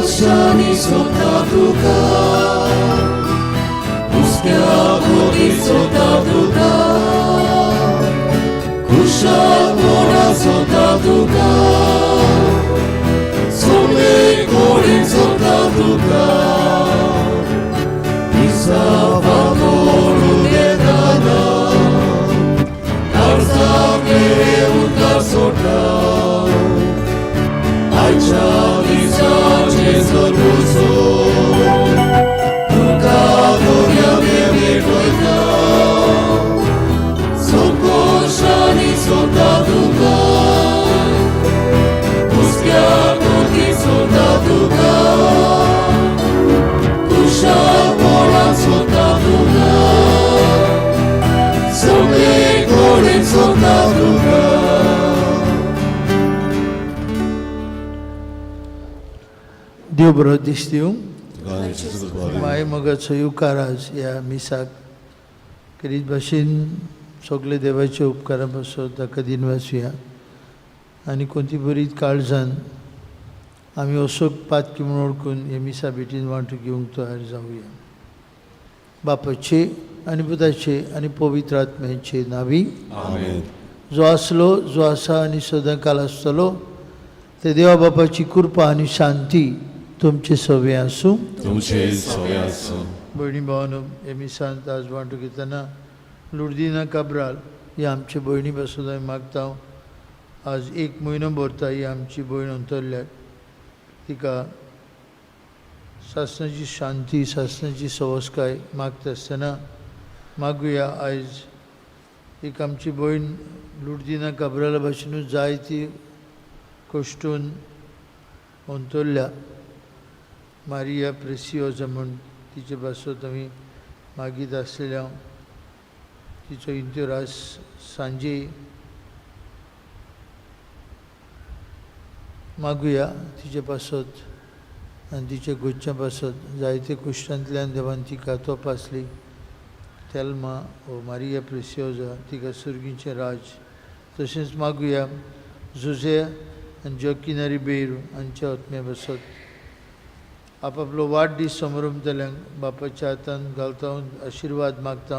Kushani सोता तुका, हुस्क्या कोती सोता तुका, कुशालपणा सोता तुका, सगळे कोडे सोता तुका, दिसा फातोर उदेताना, काळजाक उदक सोडटा, आयच्या दिसाचे सर्वसो तुका दोग्या भेटयता, संकोशानी सोता तुका, हुस्क्या कोती सोता तुका, कुशालपणा सोता तुका, सगळे कोडे सोता तुका. देव बरो दीस दिवं. तुका जेजू बरें. माय मोगाचो येवकार आज ह्या मिसाक करीत भाशेन सगळे देवाच्या उपकारा पासत ताका दिनवासुया आनी कोणती बरी काळजान आमी असोक पातकी म्हूण वळखून हे मिसा भेटीन वांटो घेवंक तयार जावया. बापाचे आनी पुताचे आनी पवित्र आत्म्याचे नावी. आमेन. जो आसलो, जो आसा आनी सदां काल आसतलो ते देवा बापाची कृपा आनी शांती तुमचे सवे आसूं. तुमचे सवे आसूं. भयणी भावानो, हे मिसांत आज वांटो घेतना लुर्दिना काब्राल ही आमचे भयणी पासून आमी मागता. आज एक म्हयनो भरता ही आमची भयण अंतरल्यार. तिका सासणाची शांती, सासणाची सवस्काय मागता आसतना मागुया. आयज एक आमची भयण लुर्दिना काब्राला भाशेनूच जायती कश्टून अंतरल्या, मारिया प्रेसियोजा म्हूण तिचे पासत आमी मागीत आसलेल्या. तिचो इंत्योर आज सांजे मागुया तिचे पासत आनी तिच्या गुच्छा पासत. जायते कुश्टांतल्यान देवान तिका तपासली. तेल्मा ओ मारिया प्रेसियोजा तिका सुर्गीचें राज. तशेंच मागुया जुजे आनी जोकिना रिबेरू हांच्या आत्म्या पासत. आपापलो वाडदीस समरंभतल्यांक बापाच्या हातान घालता, आशिर्वाद मागता.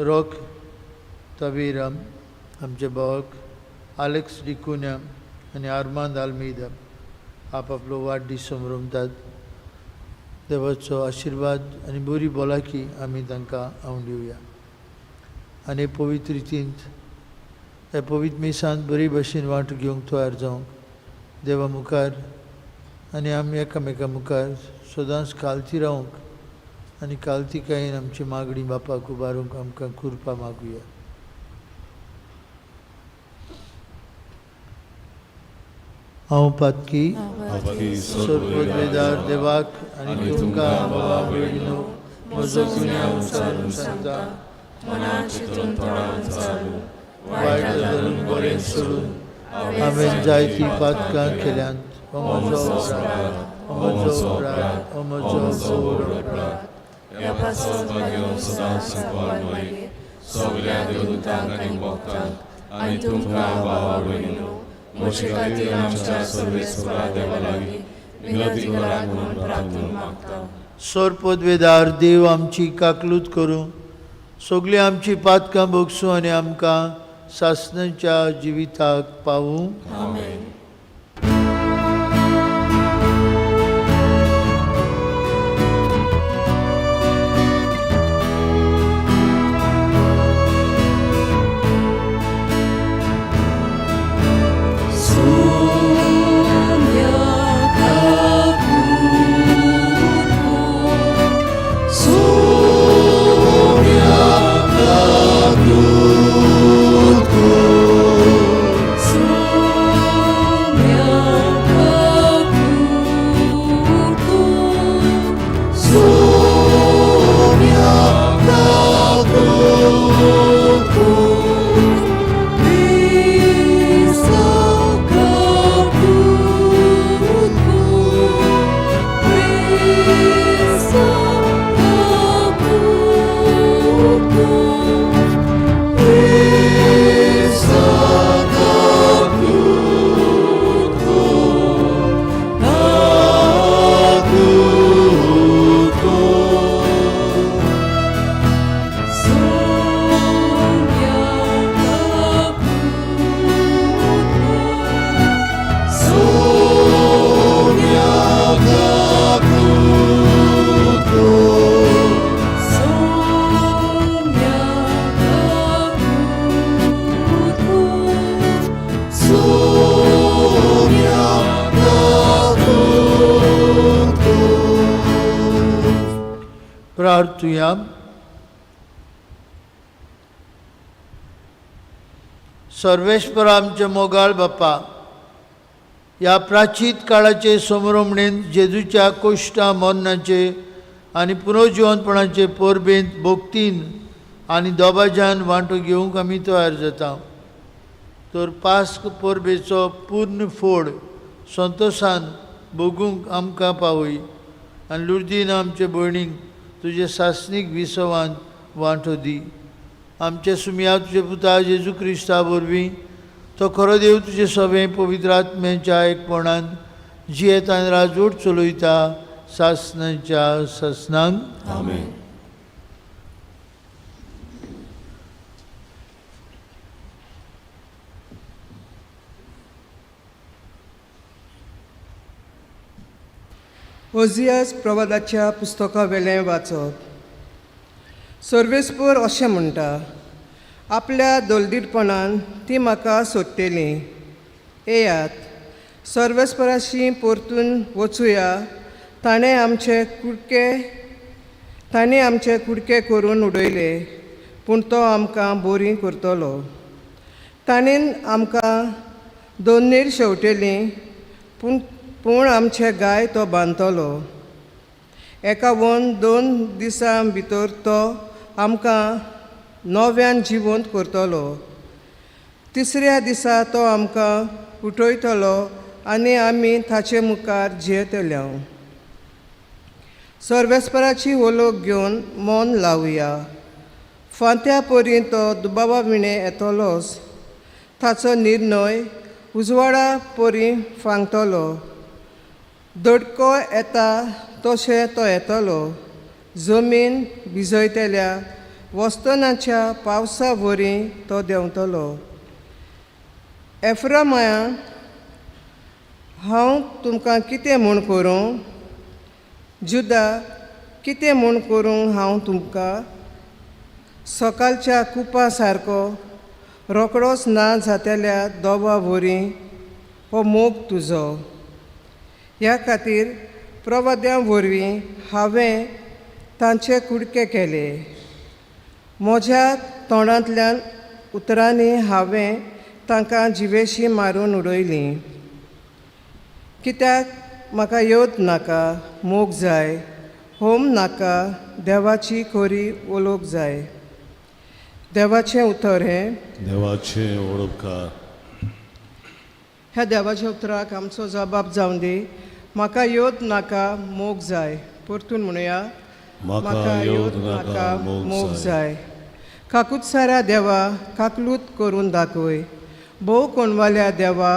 रॉक तवेरा आमच्या भावाक, आलेक्स डिकुन्या आनी आर्मांद आल्मेदा आपापलो वाडदीस समरंभतात. देवाचो आशिर्वाद आनी बरी भलायकी आमी तांकां आवड दिवया आनी पवित्र रितींत ह्या पवित्र मिसांत बरी भशेन वांटो घेवंक तयार जावंक देवा मुखार आनी आमी एकामेका मुखार सदांच कालती रावंक आनी कालतिकायेन आमची मागणी बापाक उबारूंक आमकां कृपा मागुया. हांव पातकी पातकी सर्ववेदार देवाक आनी तुमकां बाबा भयणीनो म्हजो गुन्यांव उचारून सांगता. मनान चिंतून तोंडान चालू वायट धरून बरें सोडून हांवें जायतीं पातकां केल्यांत. हो म्हजो अपराध, हो म्हजो अपराध, हो म्हजो व्हड अपराध. ह्या पासत भाग्य सदांच संकवार मरे सगल्या देवदूतांक आनी भक्तांक आनी तुमकां भावा भयणीनो म्हजे खातीर आमच्या सर्वेस्परा देवा लागीं विनंती करात म्हणून प्रार्थना मागता. सोरपदवेदार देव आमची काकलूत करूं, सगळीं आमची पातकां भोगसूं आनी आमकां सासणाच्या जिविताक पावूं. आमेन. Soumya Kakutko, Soumya Kakutko, Soumya प्रार्थुया. Sarveshwar आमचे मोगाळ बापा, ह्या प्राचीत काळाचे समरोमणेन जेजूच्या कोश्टा मरणाचे आनी पुनर्जिवनपणाचे परबेंत भोक्तीन आनी दोबाज्यान वांटो घेवंक आमी तयार जाता, तर पास्क परबेचो पूर्ण फोड संतोशान भोगूंक आमकां पावय आनी लुर्दीन आमचे भयणीक तुजे सासणीक विसवान वांटो दी. आमचे सुमया तुजे पुता जेजू क्रिस्ता वरवीं, तो खरो देव तुजे सगळें पवित्र आत्म्याच्या एकपणान जियेत आनी राजवट चलयता सासणाच्या सासणांक. आमेन. ओझियास प्रवादाच्या पुस्तका वेलें वाचप. सर्वेस्पर अशें म्हणटा, आपल्या दलदीरपणान ती म्हाका सोदतली. येयात, सर्वेस्पराशी परतून वचुया. ताणें आमचे कुडके करून उडयले, पूण तो आमकां बरी करतलो. ताणें आमकां दोन्नीर शेंवटली, पूण पूण आमचे गाय तो बांदतलो. एका वन 2 दिसां भितर तो आमकां नव्यान जिवंत करतलो. तिसऱ्या दिसा तो आमकां उठयतलो आनी आमी ताचे मुखार जियेतले. सर्वेस्पराची वळख घेवन मन लावया. फांत्या परी तो दुबावा विणें येतलोच. ताचो निर्णय उजवाडा परी फांगतलो. दडको येता तशें तो येतलो. जमीन भिजयतल्या वस्तनाच्या पावसा वरी तो देंवतलो. एफ्रामाया, हांव तुमकां कितें म्हूण करूं? जुदा, कितें म्हूण करूं हांव तुमकां? सकाळच्या कुपा सारको रोकडोच ना जातल्या दोवा वरी हो मोग तुजो. ह्या खातीर प्रवाद्यां वरवीं हांवें तांचे कुडके केले. म्हज्या तोंडांतल्यान उतरांनी हांवें तांकां जिवेशी मारून उडयलीं. कित्याक म्हाका येवत नाका, मोग जाय. होम नाका, देवाची खरी वळख जाय. देवाचें उतर हें. देवाचे उपकार. ह्या देवाच्या उतराक आमचो जबाब जावन दी. म्हाका येवत नाका, मोग जाय. परतून म्हणुया. म्हाका येवत नाका, मोग जाय. जाय. काकुत्सारा देवा, काकलूत करून दाखय. भोव कोणवाल्या देवा,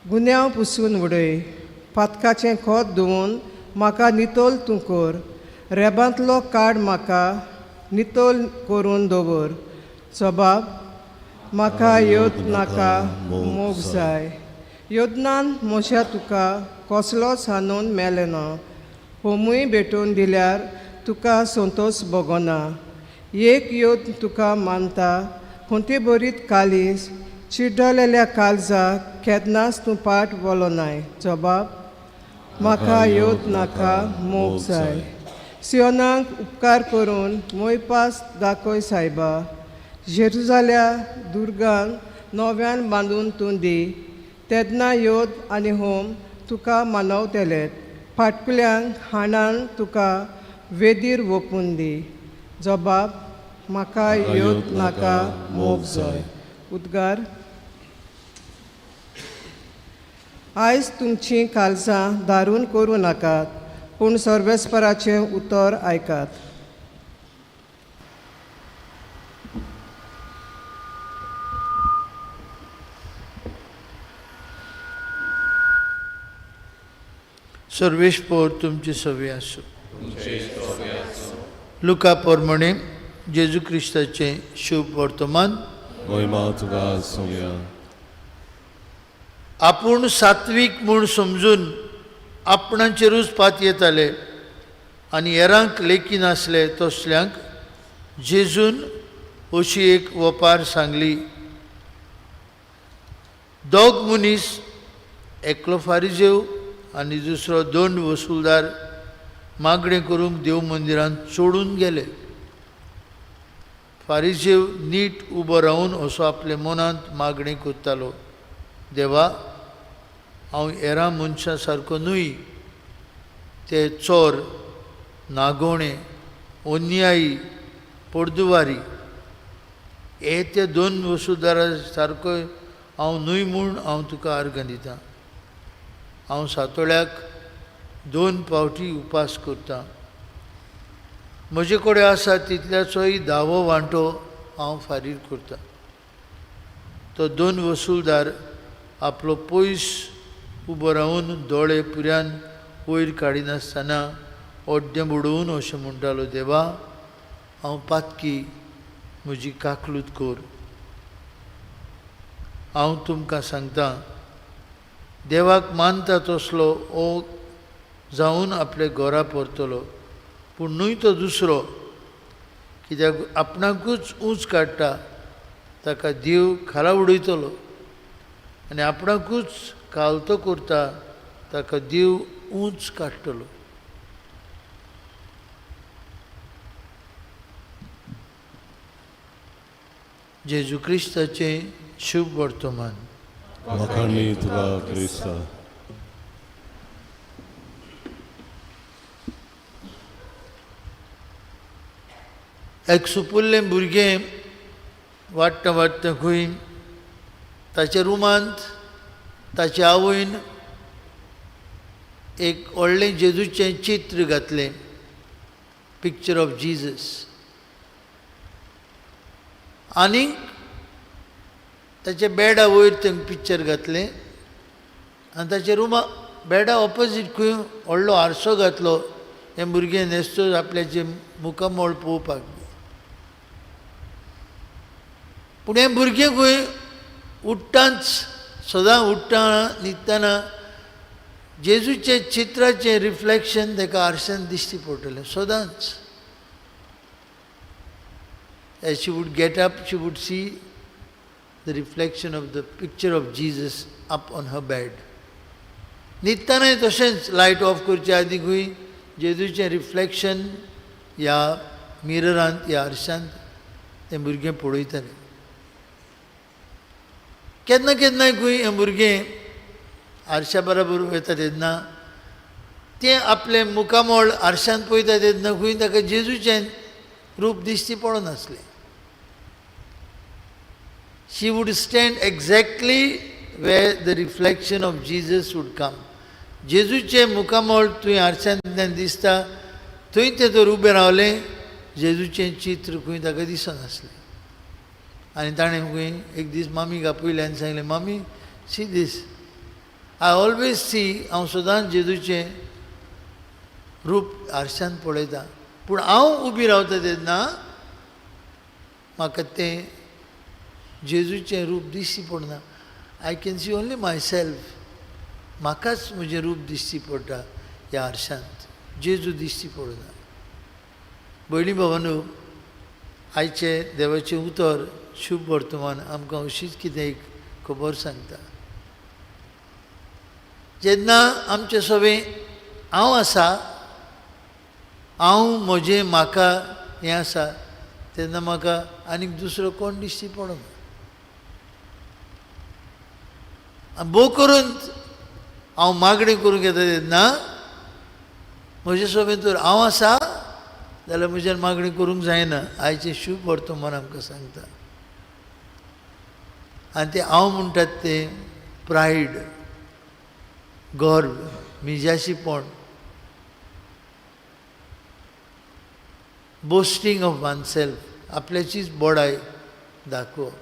गुन्यांव पुसून उडय. पातकाचें खोत धुवून म्हाका नितळ तूं कर. रेबांतलो काड म्हाका, नितळ करून दवर. जबाब: म्हाका येवत नाका, मोग जाय. योदनान म्हज्या तुका कसलोच हानून मेलें ना. होमूय भेटोवन दिल्यार तुका संतोश भोगना. एक योद तुका मानता खंती बरीत कालीस चिड्डलेल्या काळजाक केन्नाच तूं पाट वलोनाय. जबाब: म्हाका योद नाका, मोग जाय. सियोनाक उपकार करून मोयपास दाखय सायबा. जेरुजाल्या दुर्गान नव्यान बांदून तूं दी. तेन्ना योद आनी होम तुका मानवतले. फाटकुल्यांक हाणान तुका वेदीर वोपून दी. जबाब: म्हाका योद नाका, मोग जाय. उद्गार: आयज तुमचीं काळजां दारून करूं नाकात, पूण सर्वेस्पराचें उतर आयकात. सर्वेस्पोर तुमची सवी आसूं. लुका प्रमाणे जेजू क्रिस्ताचें शुभ वर्तमान. महिमा तुका सोम्या. आपूण सात्वीक म्हूण समजून आपणाचेरूच पातयेताले आनी हेरांक लेखी नासले तसल्यांक जेजून अशी एक वपार सांगली. दोग मनीस, एकलो फारिजेव आनी दुसरो दंड वसुलदार, मागणें करूंक देव मंदिरांत चडून गेले. फारिजेव नीट उबो रावन असो आपल्या मनांत मागणें करतालो, देवा हांव हेरां मनशां सारको न्हय, ते चोर, नागोणे, अन्यायी, पडदुवारी, हे ते दोन वसुदारा सारको हांव न्हय म्हूण हांव तुका आर्गां दितां. हांव सातोळ्याक 2 फावटी उपास करतां, म्हजे कडेन आसा तितल्याचोय दावो वांटो हांव फारीक करतां. तो 2 वसुलदार आपलो पयस उबो रावन दोळे पुऱ्यान वयर काडिनासतना ओड्डें बुडोवन अशें म्हणटालो, देवा हांव पातकी, म्हजी काकलूत कर. हांव तुमकां सांगता, देवाक मानता तसलो ओ जावन आपले घरा परतलो, पूण न्हय तो दुसरो, कित्याक आपणाकूच ऊंच काडटा ताका देव खाला उडयतलो, आनी आपणाकूच कालतो करता ताका देव ऊंच काडटलो. जेजू क्रिस्ताचें शुभ वर्तमान. वाखाणणी तुका क्रिस्ता. एक सुपुल्लें भुरगें वाडटा वाडटा खंय ताच्या रुमांत ताच्या आवयन एक व्हडलें जेजूचें चित्र घातलें, पिक्चर ऑफ जीजस, आनी ताच्या बेडा वयर तें पिक्चर घातलें आनी ताच्या रुमा बेडा ऑपोजीट खंय व्हडलो आरसो घातलो. हें भुरगें न्हेसतो आपल्याचें मुखामळ पळोवपाक. पूण हें भुरगें खंय उठ्ठाच, सदां उठ्ठा न्हिदतना जेजूचें चित्राचें रिफ्लेक्शन ताका आरशान दिश्टी पडटलें सदांच. As she would get up, she would see the reflection of the picture of Jesus up on her bed. न्हिदतनाय तशेंच लायट ऑफ करचे आदीं खंय जेजूचें रिफ्लेक्शन ह्या मिररांत, ह्या आरशांत तें भुरगें पळयतालें. केन्ना केन्नाय खंय हें भुरगें आरशा बराबर वता तेन्ना तें आपलें मुखामळ आरशांत पळयता तेन्ना खंय ताका जेजूचें रूप दिश्टी पडनासलें. She would stand exactly where the reflection of Jesus would come. जेजूचें मुखामळ थंय आरशांतल्यान दिसता थंय तें तर उबें रावलें, जेजूचें चित्र खंय ताका दिसनासलें. आनी ताणें खंय एक दीस मामीक आपयलें आनी सांगलें, मामी see this, I always see, हांव सदांच जेजूचें रूप आरशांत पळयतां, पूण हांव उबी रावता तेन्ना म्हाका तें जेजूचें रूप दिश्टी पडना. I can see only myself, म्हाकाच म्हजें रूप दिश्टी पडटा ह्या आरशांत, जेजू दिश्टी पडना. भयणी भावानू, आयचें देवाचें उतर शुभ वर्तमान आमकां अशीच कितें एक खबर सांगता. जेन्ना आमचें सगळें हांव आसा, हांव म्हजें म्हाका हें आसा, तेन्ना म्हाका आनीक दुसरो कोण दिश्टी पडना. आनी भोव करून हांव मागणें करूंक येता तेन्ना म्हजें सगळें तर हांव आसा जाल्यार म्हज्यान मागणी करूंक जायना. आयचें शुभ वर्तमान आमकां सांगता. आनी तें हांव म्हणटात तें प्रायड, गर्व, मिजाशीपण, बोस्टींग ऑफ वन सेल्फ, आपल्याचीच बडाय दाखोवप,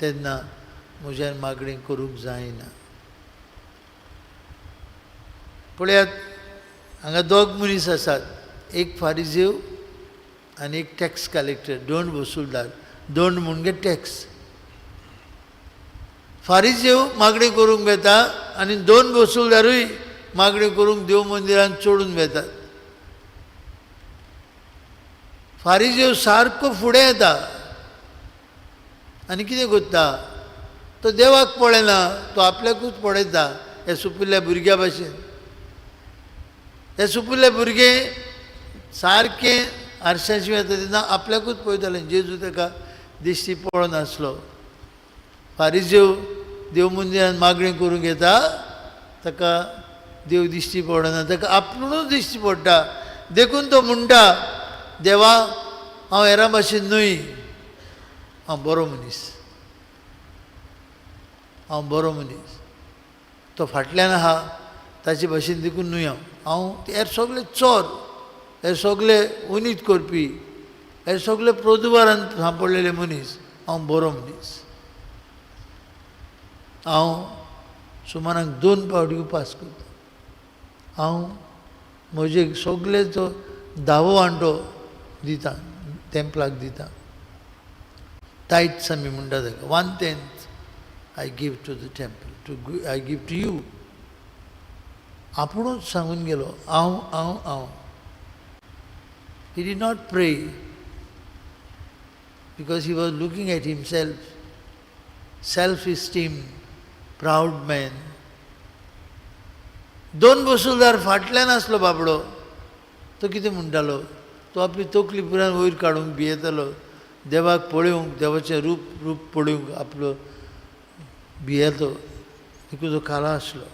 तेन्ना म्हज्यान मागणी करूंक जायना. पळयात, हांगा दोग मनीस आसात, एक फारिजेव आनी एक टॅक्स कलेक्टर, दोंड वसुलदार. दोंड म्हणजे टॅक्स. फारिजेव मागणी करूंक वेता आनी दोन वसुलदारूय मागणी करूंक देव मंदिरांत चडून वेतात. फारिजेव सारको फुडें येता आनी कितें करता, तो देवाक पळयना, तो आपल्याकूच पळयता, ह्या सुपुल्ल्या भुरग्या भाशेन. हे सुपुल्ले भुरगें सारकें आरशाशी येता तेन्ना आपल्याकूच पळयतालें. जेजू ताका दिश्टी पळोनासलो. फारिजेव देव मंदिरान मागणी करूंक येता, ताका देव दिश्टी पडना, ताका आपणूच दिश्टी पडटा. देखून तो म्हणटा, देवा हांव हेरां भाशेन न्हय, हांव बरो मनीस, हांव बरो मनीस. तो फाटल्यान आहा ताचे भाशेन देखून न्हय हांव, हांव हेर सगळे चोर, हे सगळे उनीत करपी, हे सगळे प्रदुवारान सांपडलेले मनीस, हांव बरो मनीस. हांव सुमाराक 2 फावटी उपास करता, हांव म्हजे सगळे जो धावो वांटो दिता, तेंपलाक दिता. टायट्स आमी म्हणटा ताका, 1/10 I give to the temple, to I give to you. आपुणूच सांगून गेलो, हांव हांव हांव. He did not pray because he was looking at himself, self-esteem, proud man. 2 वसुलदार फाटल्यान आसलो बाबडो, तो कितें म्हणटालो, तो आपली तकली पुराय वयर काडूंक भियेतालो, देवाक पळोवंक, देवाचें रूप पळोवंक आपलो भियेलो, देखून तो खाला आसलो.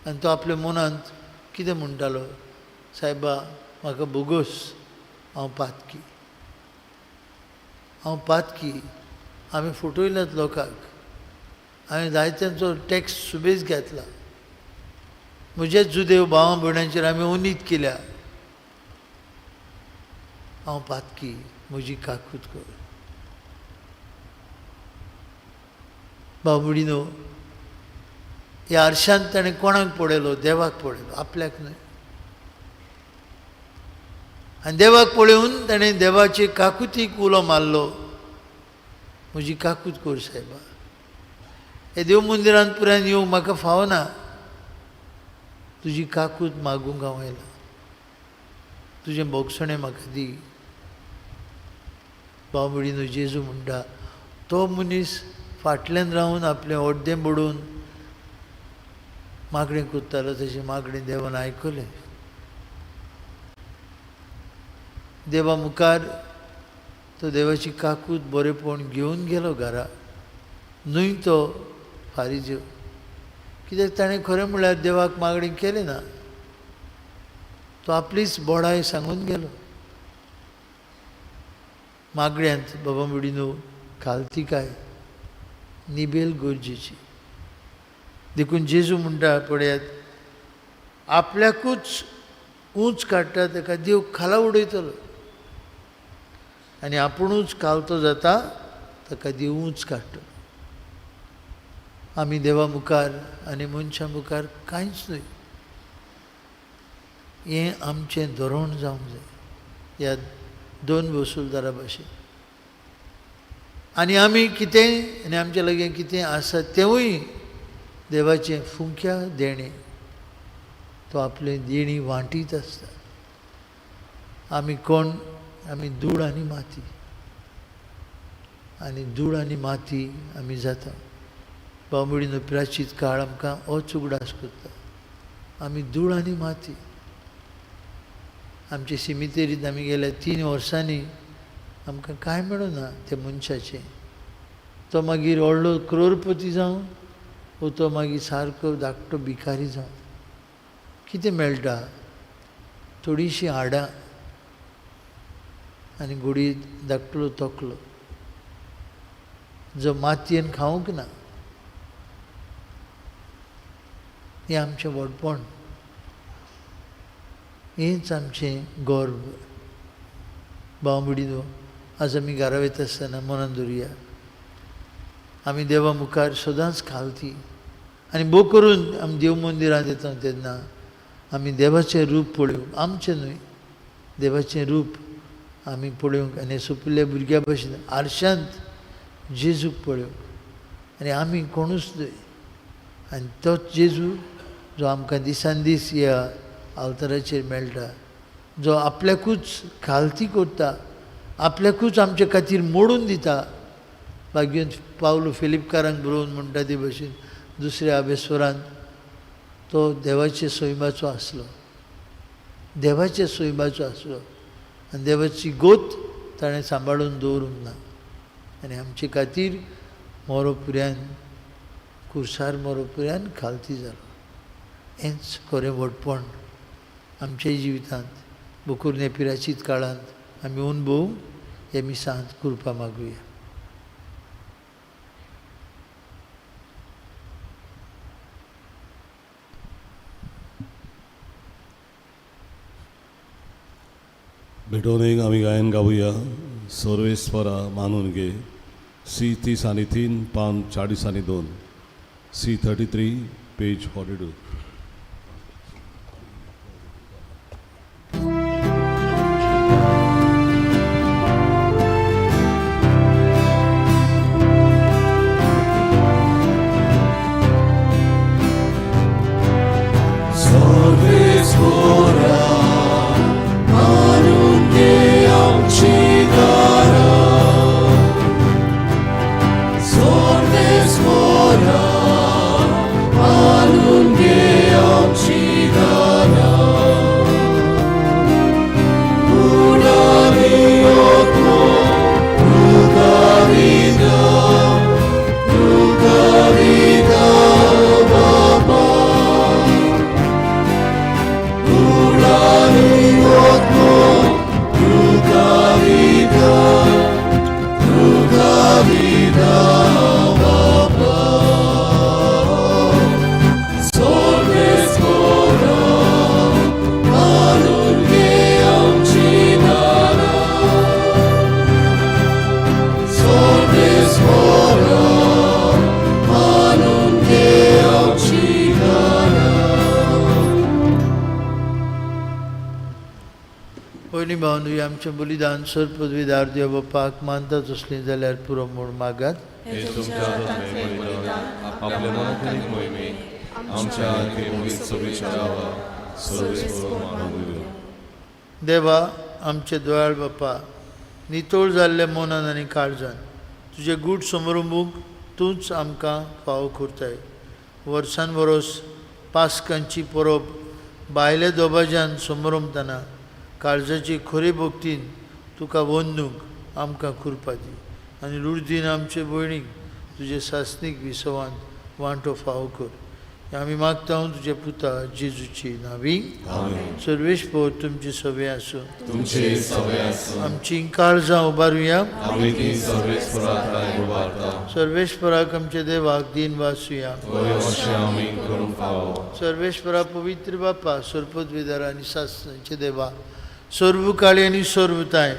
आनी तो आपल्या मनांत कितें म्हणटालो, सायबा म्हाका बोगोस, हांव पातकी, हांव पातकी. आमी फटयल्यात लोकांक, हांवें जायत्यांचो टॅक्स सुबेज घेतला, म्हजेच जुदेव भावा भयणांचेर आमी उनीत केल्या, हांव पातकी, म्हजी काकूत कर. बाबुडीनो, ह्या आरशांत ताणें कोणाक पळयलो? देवाक पळयलो, आपल्याक न्हय. आनी देवाक पळोवन ताणें देवाचे काकुतीक उलो मारलो, म्हजी काकूत कर सायबा, हे देव मंदिरांत पुरायन येवंक म्हाका फावना, तुजी काकूत मागूंक हांव आयलां, तुजें भोगसणें म्हाका दी. बाबडीनो जेजू म्हणटा, तो मनीस फाटल्यान रावन आपलें अर्दें बडोवन मागणें करतालो, तशें मागणें देवान आयकलें. देवा मुखार तो देवाची काकूत बरेपण घेवन गेलो घरा, न्हय तो फारिजेव, कित्याक ताणें खरें म्हणल्यार देवाक मागणी केली ना, तो आपलीच बडाय सांगून गेलो. मागण्यांत बाबा मुडीनो खालतिकाय निबेल गरजेची. देखून जेजू म्हणटा, पळयात, आपल्याकूच ऊंच काडटा ताका देव खाला उडयतलो, आनी आपुणूच कालतो जाता ताका देव ऊंच काडटलो. आमी देवा मुखार आनी मनशां मुखार कांयच न्हय, हें आमचें धोरण जावंक जाय ह्या 2 वसुलदारा भाशेन. आनी आमी कितेंय आनी आमच्या लागीं कितें आसा तेंवूय देवाचें फुंक्या देणें, तो आपलें देणी वांटीत आसता. आमी कोण? आमी धूळ आनी माती, आनी धूळ आनी माती आमी जाता. बाबडीनो प्राचीत काळ आमकां होच उगडास करता, आमी धूळ आनी माती. आमचे सिमितेरींत आमी गेल्या 3 वर्सांनी आमकां कांय मेळना त्या मनशाचें. तो मागीर व्हडलो क्रोरपती जावं वो तो मागीर सारको धाकटो भिकारी जावं, कितें मेळटा? थोडीशीं हाडां आनी घोडी धाकटलो तकलो जो मातयेन खावंक ना. हें आमचें व्हडपण, हेंच आमचें गर्व. भाव भयणीनो, आज आमी घरा वयता आसतना मनान दवरुया, आमी देवा मुखार सदांच खालती आनी भोव करून आमी देव मंदिरांत येता तेन्ना आमी देवाचें रूप पळोवंक, आमचें न्हय, देवाचें रूप आमी पळोवंक आनी सोंपिल्ल्या भुरग्या भशेन आरशांत जेजूक पळोवंक, आनी आमी कोणूच न्हय. आनी तोच जेजू जो आमकां दिसान दीस ह्या आल्ताराचेर मेळटा, जो आपल्याकूच खालती करता, आपल्याकूच आमचे खातीर मोडून दिता. भाग्यवंत पावलो फिलिपकारांक बरोवन म्हणटा ते भशेन दुसऱ्या आबेस्वरान तो देवाच्या सैमाचो आसलो, देवाच्या सैमाचो आसलो आनी देवाची गोत ताणें सांबाळून दवरूंक ना आनी आमचे खातीर मोरो पुऱ्यान कुर्सार मोरो पुऱ्यान खालती जालो. हेंच खरें व्हडपण आमच्या जिवितांत बुकूर नेपिराचीत काळांत आमी अनुभव हे मिसांत कृपा मागुया. भेटोवणेक आमी गायन गावया सर्वेस्वरा मानून घे. सी 33 पान 42, सी 33 पेज 42. पयलीं भावनूय आमचें बलिदान सर पदवीदार देव बापाक मानता तसलीं जाल्यार पुरो म्हूण मागात. हे तुमच्या हातांतलें बलिदान आपल्या मनातली मोहिमेक आमच्या सभेच्या सर्वेस्पर मानून दिवं. देवा आमचे दयाळ बापा, नितळ जाल्ले मनान आनी काळजान तुजे गूट समरंबूक तूंच आमकां फावो करताय. वर्सान वरोस पास्कांची परब भायल्या दोबाज्यान समरंबतना काळजाची खरी भक्तीन तुका वंदूंक आमकां कृपा दी आनी लुर्दीन आमचे भयणीक तुजे सासणीक विसवांत वांटो फावो कर. आमी मागता तुजे पुता जेजूची नावी. सर्वेस्पर तुमची सवे आसूं. तुमचे सवे आसूं. आमची काळजां उबारुया. आमी ती सर्वेस्पराक उबारता. सर्वेस्पराक आमच्या देवाक दीन वासुया. बरें अशें आमी करूंक फावो. सर्वेस्परा पवित्र बापा, सरपदवेदार आनी सासणाचे देवा, सर्व काळी आनी सर्वताय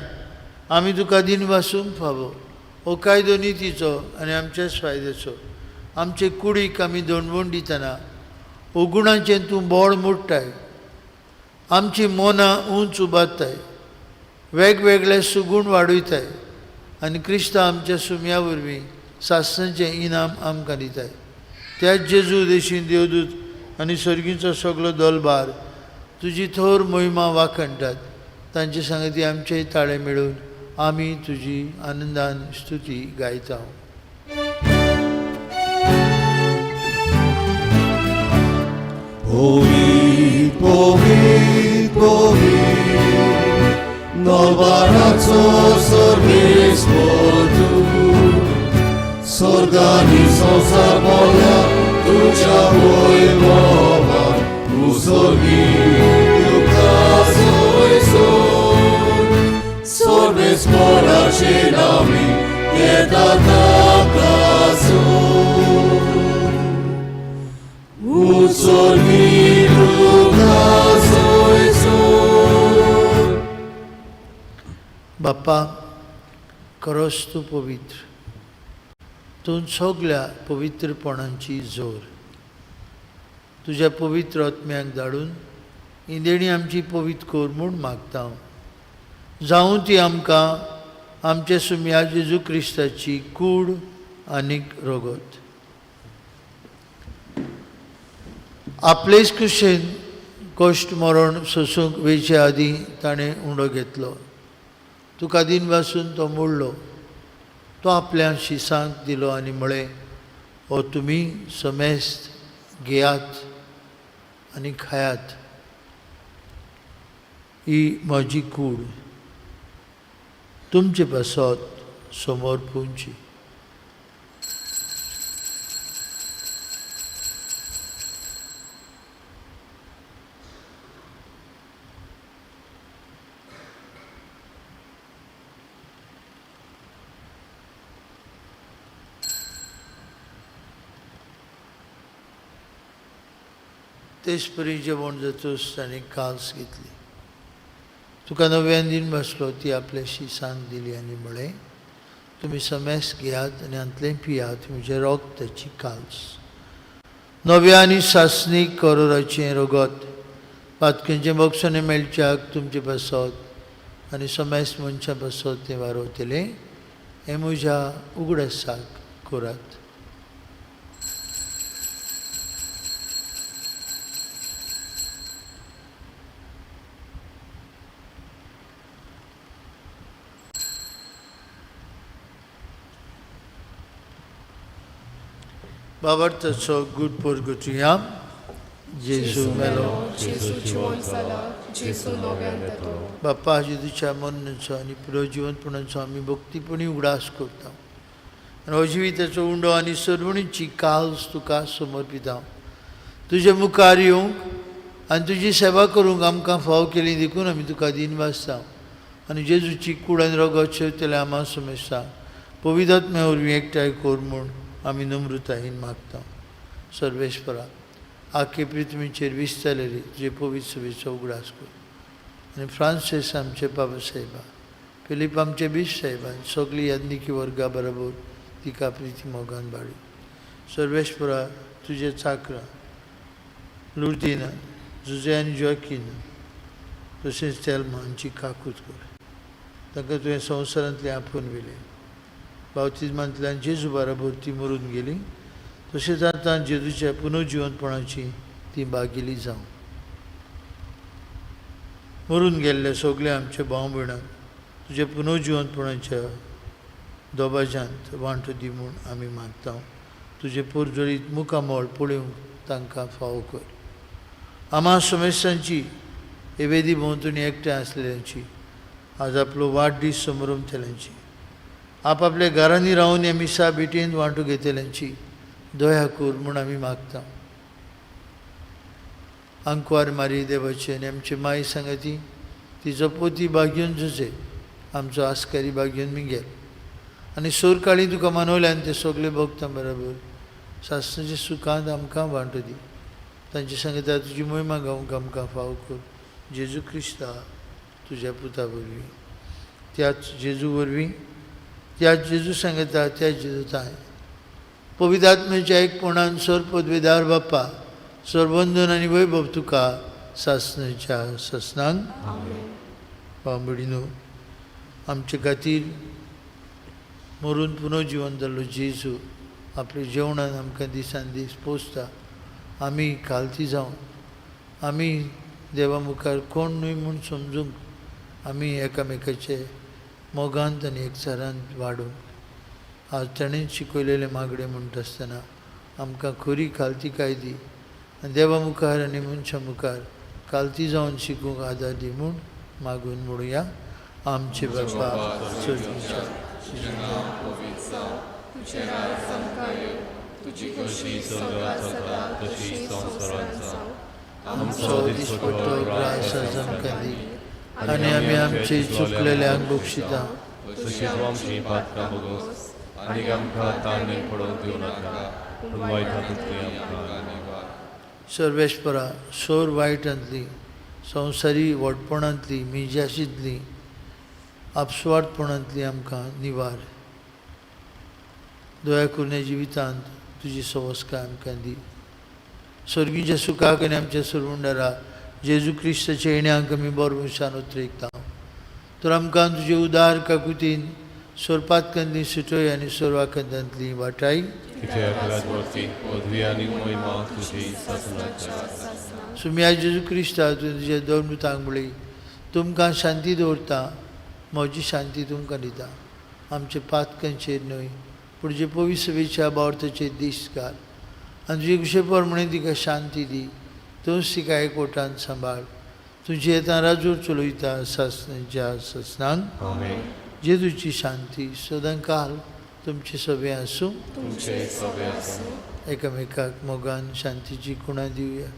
आमी तुका दीन वासूंक फावो. हो कायदो नितीचो आनी आमच्याच फायद्याचो. आमचे कुडीक आमी दणवण दितना अगुणाचें तूं बोळ मोडटाय, आमची मनां उंच उबारताय, वेगवेगळे सुगूण वाडयताय आनी क्रिस्तांव आमच्या सुम्या वरवीं सासणाचें इनाम आमकां दिताय. त्याच जेजू देशी देवदूत आनी सर्गीचो सगलो दलबार तुजी थोर मोहिमा वाखणटात. तांचे सांगती आमचे ताळे मेळून आमी तुजी आनंदान स्तुती गायता. पोवीत पोवीत पोवीत नवाराचो सर्वेस्पर तूं, स्वर्गानी संवसार भरल्या तुज्या वैभवान, तूं स्वर्गी तुका सोयसोर. सर्वेस्पराचे नामी येता ताका सूर. स्वर्गी तुका सोयसोर. बाप्पा, खरोच तूं पवित्र, तूं सगल्या पवित्रपणांची जोर. तुज्या पवित्र आत्म्याक धाडून ही देणी आमची पवित्र कर म्हूण मागता हांव. जावं ती आमकां आमच्या सुम्या जेजू क्रिस्ताची कूड आनीक रगत. आपलेच कुशेन कश्ट मरण सोसूंक वेचे आदीं ताणें उंडो घेतलो. तुका दीन वासून तो मोडलो. तो आपल्या शिसांक दिलो आनी म्हळें, हो तुमी समेस्त घेयात आनी खायात. ही म्हजी कूड तुमचे पासत समोर पुंची. तेच परी जेवण जातूच ताणें काल्स घेतली. तुका नव्यान दिन बसलो ती आपल्याशी सांग दिली आनी म्हळें, तुमी समेस घेयात आनी हांतलें पियात, म्हजें रगताची काल्स, नव्या आनी सासणीक करोराचें रगत, पातकेंचें बक्षणें मेळच्याक तुमचे पासत आनी समेस मनशां पासत तें वारवतलें. हें म्हज्या उगडासाक करात. बाबार्थाचो गुड पोरगुटुया जेजू मेलो, जेजू जिवन जाला, जेजू नव्यान येतो. बाप्पा, जेजूच्या मरणाचो आनी पुनर्जिवंतपणाचो आमी भक्तीपणी उगडास करता आनी हो जिविताचो उंडो आनी सर्वणीची काल्स तुका समर्पिता. तुजे मुखार येवंक आनी तुजी सेवा करूंक आमकां फाव केली देखून आमी तुका दिनवासता आनी जेजूची कूड आनी रगत शेवतले आमा समेस्ता पवित्र वरवीं एकठांय कर म्हूण आमी नम्रतायेन मागता. सर्वेस्परा, आखे पृथ्वीचेर विस्तारलेली तुजे पवित्र सभेचो उगडास कर आनी फ्रांसीस आमचे बाबा साहेबा, फिलीप आमचे बीश साहेबान, सगळी याज्ञिकी वर्गा बरोबर तिका प्रिती मोगान बाळी. सर्वेस्परा, तुजे चाकरां लुर्दिना, जुजे आनी जॉकीन तशेंच तेल्मा हांची काकूत कर. तांकां तुवें संवसारांतलें आपोवन व्हेलें. बावतिज्मांतल्यान जेजू बराबर ती मरून गेली, तशेंच आतां जेजूच्या पुनर्जिवंतपणाची ती बागिली जावं. मरून गेल्ले सगळे आमचे भाव भयणांक तुज्या पुनर्जिवंतपणाच्या दोबाज्यांत वांटो दी म्हूण आमी मागता. तुजें पोरजोळीत मुखामळ पळोवंक तांकां फावो कर. आमा समेस्तांची हे वेदी भोंवतणी एकठांय आसलेल्यांची आज आपलो वाडदीस समरमतल्यांची, आपापल्या घरांनी रावन ह्या मिसा भेटेंत वांटो घेतल्यांची दया कर म्हूण आमी मागता. आंकवार मारी देवाचे आनी आमचे माई सांगाती तिचो पोती बागेवन जुजे, आमचो आस्कारी बागेवन मिगेल आनी सोरकाळी तुका मनवल्यान ते सगळे भोगता बरोबर सासणाच्या सुखांत आमकां वांटो दी. तांचे सांगता तुजी मोहिमा गावंक आमकां फाव कर. जेजू क्रिस्ता तुज्या पुता वरवीं, त्याच जेजू वरवीं, त्याच जेजू सांगता त्याच जेजू ताय पवित्र आत्म्याच्या एकपणान सर पदवेदार बाप्पा सरबंधन आनी वैभव तुका सासणाच्या सासणांक. बांबडीनो, आमचे खातीर मरून पुनर्जिवन जाल्लो जेजू आपल्या जेवणान आमकां दिसान दीस पोसता. आमी खालती जावन आमी देवा मुखार कोण न्हय म्हूण समजूंक आमी एकामेकाचे मोगांत आनी एकचारांत वाडूंक आज ताणें शिकयलेलें मागणें म्हणटा आसतना आमकां खरी खालती काय दी आनी देवा मुखार आनी मनशां मुखार खालती जावन शिकूंक आदार दी म्हूण मागून म्हणुया. आमचे बापा स्वर्गीच्या, तुजें नांव पवित्र जावं, तुजें राज आमकां येवं, तुजी खोशी स्वर्गात जाता तशी संवसारांत जावं. आमचो दिसपट्टो ग्रास आज आमकां दी आनी आमी आमचे चुकलेल्यांक बक्षिता तशीच आमची पातकां भोगोस आनी आमकां ताणें पडोवंक दिवं नाका, पूण वायटांतली आमकां निवार. सर्वेस्परा, सोर वायटांतली, संवसारी व्हडपणांतली, मिजाशींतली, आपसुवार्थपणांतली आमकां निवार. दया करून जिवितांत तुजी सवस्काय आमकां दी. स्वर्गीच्या सुखाक आनी आमच्या सरवंडारा जेजू क्रिस्ताच्या येण्याक आमी बरो उतरेकता. तर आमकां तुजे उदार काकुतीन सोरपातकांतली सुटय आनी सोरवाकंदांतली वाटाय. कित्याक राजवर्ती पदवी आनी मोहिमा तुजी सासणाच्या. सुम्या जेजू क्रिस्ता, तुवें तुज्या दोन दुतांक म्हळी, तुमकां शांती दवरता, म्हजी शांती तुमकां दिता. आमचे पातकांचेर न्हय पूण जे पवित्र सभेच्या बावर्थाचेर दीस घाल आनी तुजे कुशे प्रमाणे तिका शांती दी. तूंच तिका एकवटान सांबाळ, तुजी येता राजूर चलयता सासण्याच्या ससनांक। आमेन। जेजूची शांती सदांकाल तुमचे सगळे आसूं। तुमचे सगळे आसूं। एकामेकाक मोगान शांतीची खुणा दिवया।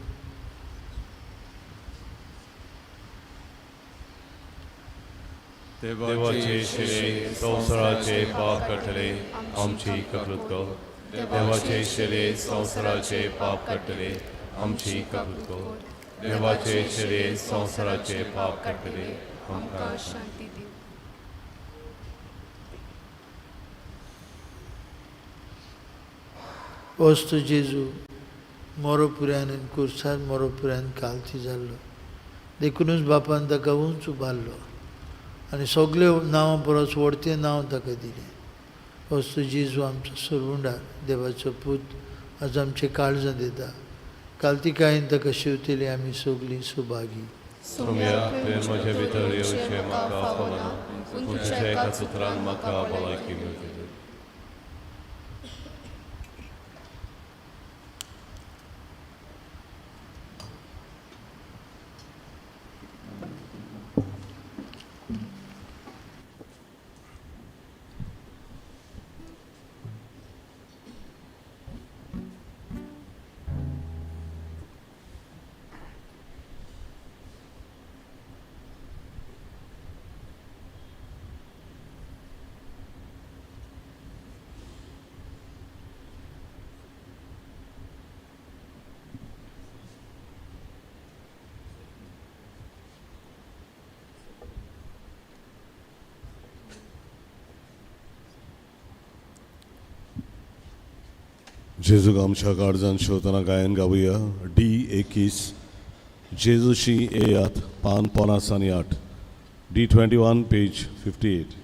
देवाचे शिरे संवसाराचे पाप काडटले आमची कबूल कर। देवाचे शिरे संवसाराचे पाप काडटले आमची कबूल कर। देवाचे शिरे संवसाराचे पाप काडटले आमकां शांती दी। वस्तू जेजू मोरो पुऱ्यान आनी कुर्सार मोरो पुऱ्यान कालती जाल्लो, देखुनूच बापान ताका उंच उबारलो आनी सगळे नांवां परस व्हडतें नांव ताका दिलें। वस्तू जेजू आमचो सरवुंडार देवाचो पूत आज आमचे काळजां दिता। कालतिकायेन ताका शिवतली आमी सगळीं सुभागी। सोम्या, तुवें म्हजे भितर येवचें म्हाका फावना, पूण तुज्या एकाच उतरान म्हाका भलायकी मेळटली। जेजूक आमच्या काळजान शिवतना गायन गावया। डी 21 जेजूशी येयात, पान 58, डी 21 पेज 58।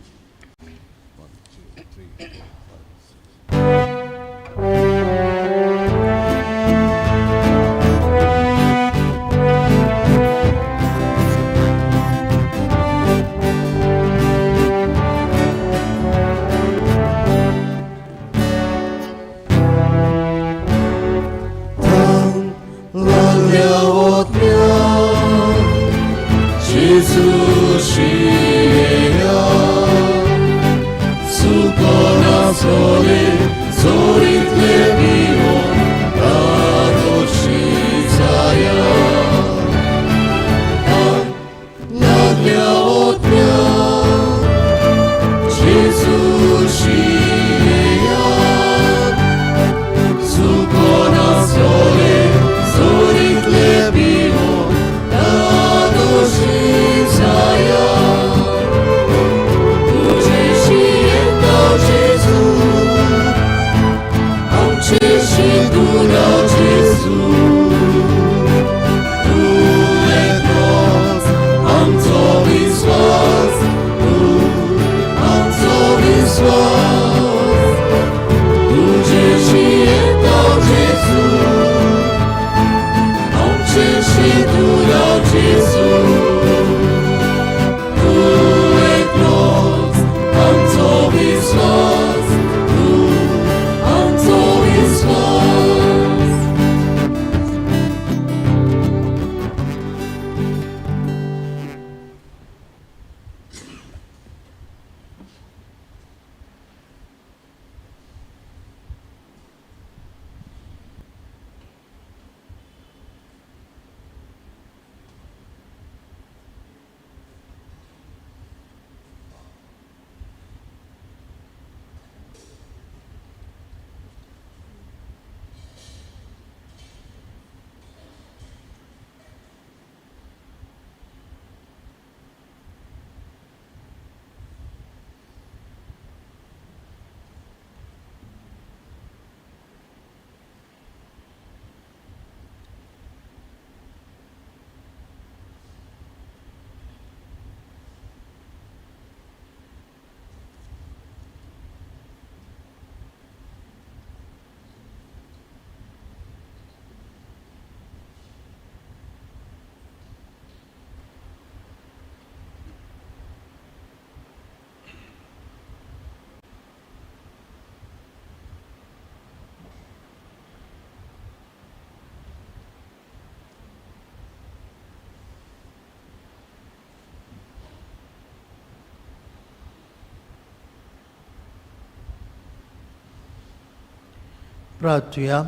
प्रार्थुया.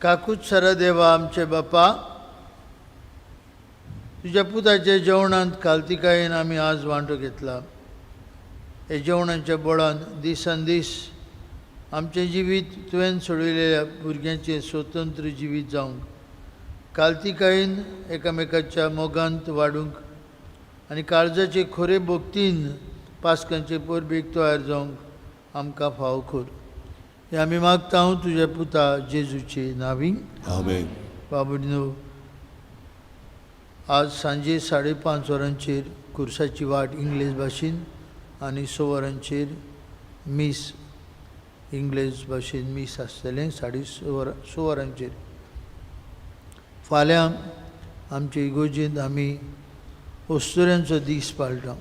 काकूत सरा देवा आमचे बापा, तुज्या पुताच्या जेवणांत कालतिकायेन आमी आज वांटो घेतला. हे जेवणाच्या बळान दिसान दीस आमचें जिवीत तुवें सोडयलेल्या भुरग्यांचें स्वतंत्र जिवीत जावंक, कालतिकायेन एकामेकाच्या मोगांत वाडूंक आनी काळजाचे खोरे भक्तीन पास्कांचे परबेक तयार जावंक आमकां फावो कर. हें आमी मागता हांव तुज्या पुता जेजूचे नांवी. आमेन. बाबडिनो, आज सांजे 5:30 वरांचेर कुर्साची वाट इंग्लीश भाशेन आनी 6 वरांचेर मीस इंग्लीश भाशेन मीस आसतलें 6:30 वरांचेर. फाल्यां आमचे इगोर्जेंत आमी अस्तुऱ्यांचो दीस पाळटा.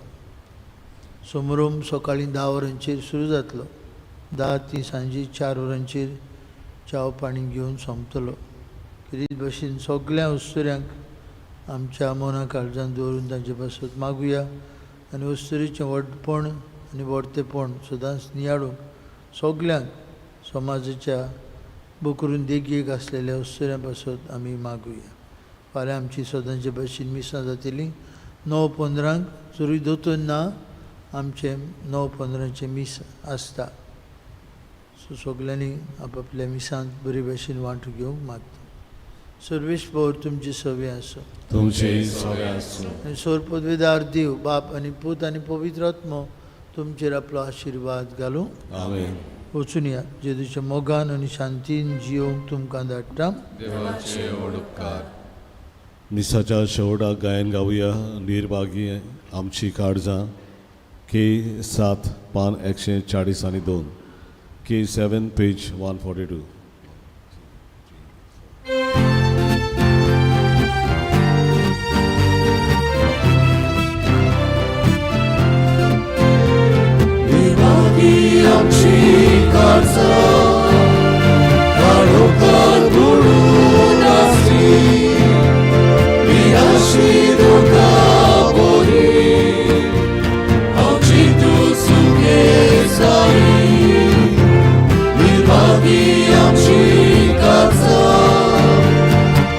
सोमरूम सकाळीं 10 वरांचेर सुरू जातलो. 10 ती सांजे 4 वरांचेर च्याव पाणी घेवन सोंपतलो. रीत भशेन सगळ्या अस्तुऱ्यांक आमच्या मना काळजान दवरून तांचे पासत मागुया आनी अस्तुरेचें व्हडपण आनी व्हडतेपण सदांच नियाळूंक सगल्यांक समाजाच्या बोकरून देगेक आसलेल्या अस्तुऱ्यां पासत आमी मागुया. फाल्यां आमची सदांचे भशेन मिसां जातलीं 9:15 जरूय दोतोर ना आमचें 9:15 मीस आसता. सो सगल्यांनी आपापल्या मिसांत बरे भशेन वांटो घेवंक मागता. सर्वेस्पर तुमचे सवे आसूं. तुमचे सवे आसूं. आनी सोर पदवेदार देव बाप आनी पूत आनी पवित्र आत्मो तुमचेर आपलो आशिर्वाद घालूं. आमेन. वचून या जेजूच्या मोगान आनी शांतीन जियोवंक तुमकां धाडटा. देवाचे व्हड उपकार. मिसाच्या शेवटाक गायन गावया निर्भागी आमची काळजां के 7 पान 142 के 7 पेज 142. निर्भागी आमची काळजां काळोखांत बुडून आसली, निराशी दुखां बरी आमची तूं सुखे जायी. निर्भागी आमची काळजां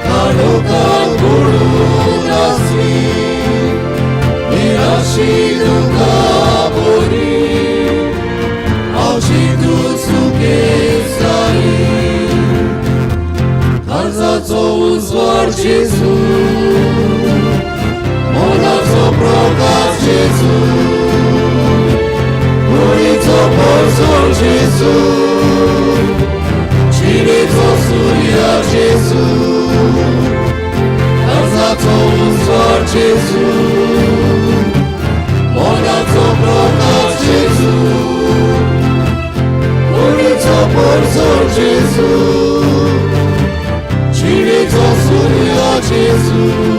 काळोखांत बुडून आसली, निराशी दुखां बरी आमची तूं सुखे जायी. काळजाचो उजवाड जेजू, मनाचो प्रकाश जेजू, कुडीचो परजळ जेजू, जिणेचो सूर्य जेजू. काळजाचो उजवाड जेजू, मनाचो प्रकाश जेजू, कुडीचो परजळ जेजू, जिणेचो सूर्य जेजू.